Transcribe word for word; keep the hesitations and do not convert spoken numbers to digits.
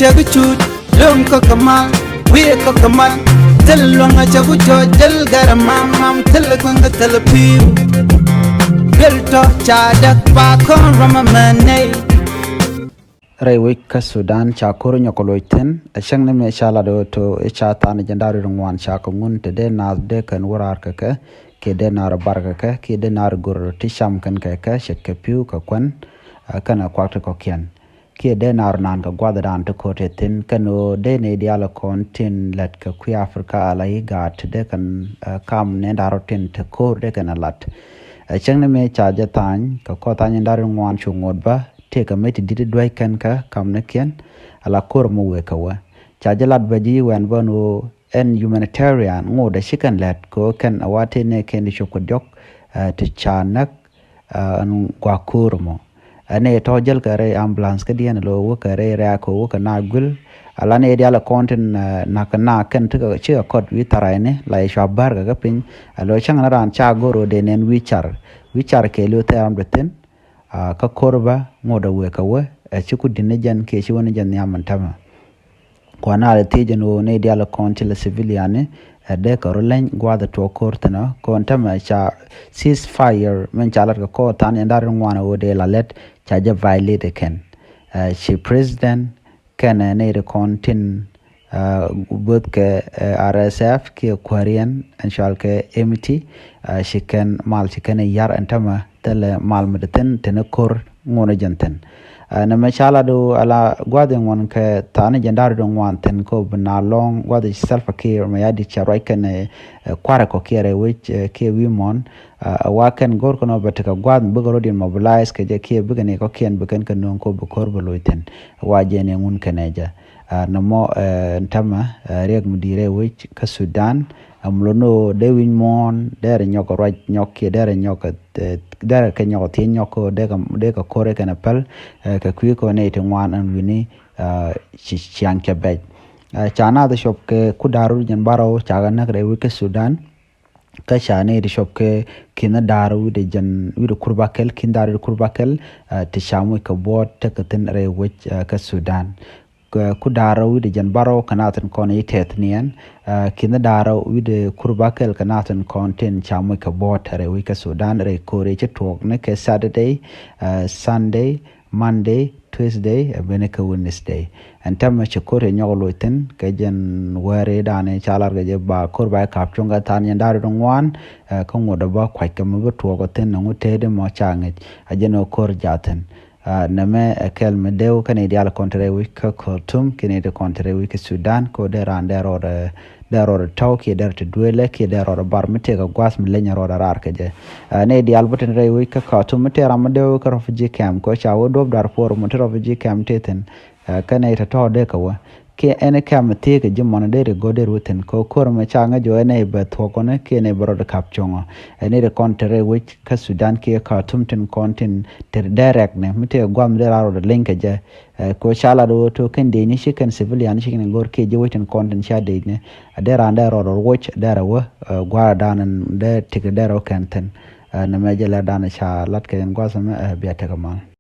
Cɛ bi cuut luŋ kɔ kɛ mal, wi̱i̱ kɔ kɛ mal. Thil luŋ a cɛ bi jɔɔc, thil gɛr mam mam, thil kueŋ kɛ thil pi̱i̱m. Thil tɔ ca däk pa kɔn rɔm a mɛn nɛy. Rɛy wec kä Sudan ca ko̱r nyɔk kɛ loc thi̱n. Ɛ cäŋ ni mëë ca lat ɣöö to i̱ ca tha̱a̱n jiɛn da̱ŋ rɛw ŋuan ca kɛ ŋun te dee naath dee kɛn wä raar kɛ kɛ, kiɛ dee naar bar kɛ kɛ, kiɛ dee naar go̱r ti cam kɛn kɛ kɛ, ce̱tkɛ pi̱w kɛ kuän, ɛ, kɛnɛ kuak ti kɔ̱kiɛn. Kiɛ dee naar naan kɛ gua̱thdan ti ko̱r te thi̱n kɛn ɣöö dee nɛy diaal kɔn tin lät kɛ kui̱ Africa ala i̱ gaat ti dee kɛn, ɛ, kam nɛy da̱ŋ rɛw tin te ko̱r dee kɛn ɛ lat. Ɛ cäŋ ni mëë ca jɛ tha̱a̱ny kɛ kɔr tha̱a̱ny in da̱ŋ rɛw ŋuan cu ŋot bä tëëkɛ mëë ti di̱t i̱ duäc kɛn kä kamnikiɛn ala ko̱r mi wëë kɛ wä. Ca jɛ lat bä ji̱ wɛn bä ni ɣöö ɛn humanitarian ŋot ɛ ci kɛn lät kɛ ɣöö kɛn ɛ wa tëë nɛɛkiɛn ti cop kɛ diɔ̱k, ɛ, ti ca näk, ɛ, ɛn gua̱a̱k ko̱r mɔ. Ɛ nɛy tɔ̱ jäl kɛ rɛy ambulance kädiɛn ɛ lo̱ wä kɛ rɛy rɛ̈ɛ̈k kɛ wä kɛ na guil. Ala nɛy diaal ɛ kɔn tin, ɛ, na̱k kɛ na kɛn ti kɛ ci kɛ kɔt wi̱i̱ tharayni la yɛ cua bär kɛ kä piny. Ɛ lo̱ cäŋ ni raan ca go̱r ɣöö dee nɛn wi̱i̱ car. Wi̱i̱ car kɛ lo̱ thɛɛr ram dee thi̱n. Ɛ, kä ko̱r bä ŋot ɛ wëë kɛ wä ɛ ci ku di̱t ni jɛn kiɛ ci wä ni jɛn nhiam min tämɛ. Kuan a lɛ thiec ɛn ɣöö nɛy diaal kɔn ti lɛ civilian ni ɛ dee kɛ rɔ leny gua̱a̱th ɛ tuɔɔk ko̱r thi̱n ɔ kɔn tämɛ ca ceasefire min ca lat kɛ kɔr tha̱a̱n jiɛn da̱ŋ rɛw ŋuan ɛ ɣöö dee la lät ca jɛ violate ɛ kɛn. Ɛ, ci president kɛnɛ nɛy ti kɔn tin, ɛ, both kɛ, ɛ, R S F kiɛ kuääriɛn ɛn cɔal kɛ M T, ɛ, ci kɛn mal ci kɛn ɛ ya̱r ɛn tämɛ thilɛ mal mi ti thi̱n tin ko̱r ŋuɔ̱n jɛn thi̱n. Ɛ, nɛmɛ ca lat ɣöö ala gua̱a̱th in ŋuɔ̱n kɛ tha̱a̱n jiɛn da̱ŋ rɛw ŋuan thi̱n kɛ ɣöö bi na lɔ̱ŋ gua̱a̱th ci Salva Kiir Mayardit ca ruac kɛnɛ, ɛ, kua̱rɛ kɔ̱kiɛn rɛy wec, ɛ, kiɛ wi̱i̱ muɔ̱ɔ̱n. Ɛ, wa kɛn go̱r kɛn ɔ bɛ tekɛ gua̱a̱th mi bikɛ rɔ̱diɛn mobilize kɛ jɛ kiɛ bikɛ ni kɔ̱kiɛn bi kɛn kɛ nööŋ kɛ ɣöö bi ko̱r bi loc thi̱n. Wa jɛn ɛ ŋun kɛnɛ jɛ. Ɛ, nɔmɔ, ɛ, ɛn tämɛ, ɛ, riɛk mi di̱i̱t rɛy wec kä Sudan. Ɛ, mi lo̱n ɣöö dee wi̱c muɔ̱ɔ̱n derɛ nyɔk kɛ ruac nyɔk kiɛ derɛ nyɔk kɛ, ɛ, derɛ kɛ nyɔk kɛ thiec nyɔk kɛ ɣöö dee kɛ, dee kɛ ko̱r kɛnɛ päl, ɛ, kɛ kui̱ kɛ ɣöö nɛy ti ŋuan ɛn wi̱ni, ɛ, ci ciaŋ cɛ bɛc. Ɛ, ca naath cop kɛ kur da̱ŋ rɛw jiɛn bärɔw ca kɛ näk rɛy wec kä Sudan. Kä ca nɛy ti cop kɛ ki̱n da̱ŋ rɛw wi̱cdɛ jiɛn wi̱cdɛ kur bäkɛl, ki̱n da̱ŋ rɛw wi̱cdɛ kur bäkɛl, ɛ, ti ca moc kɛ buɔ̱ɔ̱t tekɛ thi̱n rɛy wec, ɛ, kä Sudan. Kɛ kur da̱ŋ rɛw wi̱cdɛ jiɛn bärɔw kɛ naath tin kɔn i̱ tɛth niɛn, ɛ, ki̱n da̱ŋ rɛw wi̱cdɛ kur bäkɛl kɛ naath tin kɔn tin ca moc kɛ buɔ̱ɔ̱t rɛy wec kä Sudan rɛy ko̱r ëë ci tuɔɔk ni kɛ Saturday, ɛ, Sunday, Monday, Tuesday, ɛ, beni kɛ Wednesday. Ɛn tämɛ ci ko̱r ti nyɔk loc thi̱n kɛ jɛn wäri da̱a̱n ca lar kɛ jɛ ba ko̱r ba jɛ ka̱p cuɔ̱ŋ kɛ tha̱a̱n jiɛn da̱ŋ rɛw ŋuan, ɛ, kä ŋot ɛ bä kuac kɛ mi bi tuɔɔk ɛ thi̱n ɛŋu tëëdi mɔ ca ŋi̱c. A jɛn ɛ ko̱r ja̱ thi̱n. Ɛ, nɛmɛ ɛ kɛl mi dee wä kä nɛy diaal kɔn te rɛy wec kä Khartoum kiɛ nɛy ti kɔn te rɛy wec kä Sudan kɛ ɣöö dee raan dee rɔɔdɛ, dee rɔɔdɛ tɔ̱w kiɛ dee rɔɔdɛ dueelɛ kiɛ dee rɔɔdɛ bar mi tëëkɛ gua̱a̱th mi leny rɔɔdɛ raar kɛ jɛ. Ɛ, nɛy diaal bä tin rɛy wec kä Khartoum mi tëë ram mi dee wä kä refugee camp kɛ ɣöö ca wä duɔ̱p Darfur mi te refugee camp tëë thi̱n. Ɛ, kä nɛy tɔ̱tɔ̱ dee kɛ wä kiɛ ɛn camp mi thiee kɛ ji̱ mɔn dee ri go̱r dee ri wä thi̱n kɛ ɣöö ko̱r mi ca ŋäc ɣöö ɛn nɛy bɛ thuɔ̱k kɔn kiɛ nɛy bɛ rɔɔdɛ ka̱p cuɔ̱ŋ ɔ. Ɛ, nɛy ti kɔn te rɛy wec kä Sudan kiɛ Khartoum tin kɔn tin te direct ni mi tëë gua̱a̱th mi dee raan rɔɔdɛ leny kɛ jɛ. Ɛ, kɛ ɣöö ca lat ɣöö to kɛn dec ni ci kɛn civilian ci kɛn go̱r kiɛ ji̱ wec tin kɔn tin ca dec ni. Ɛ, dee raan dee rɔɔdɛ ruɔc dee rɛ wä, ɛ, gua̱a̱r dan dee tik dee rɛ wä kɛn thi̱n. Ɛ, nɛmɛ jɛ lɛ dan ca lat kɛ yɛn gua̱a̱th ɛmɛ, ɛ, bia tekɛ mal.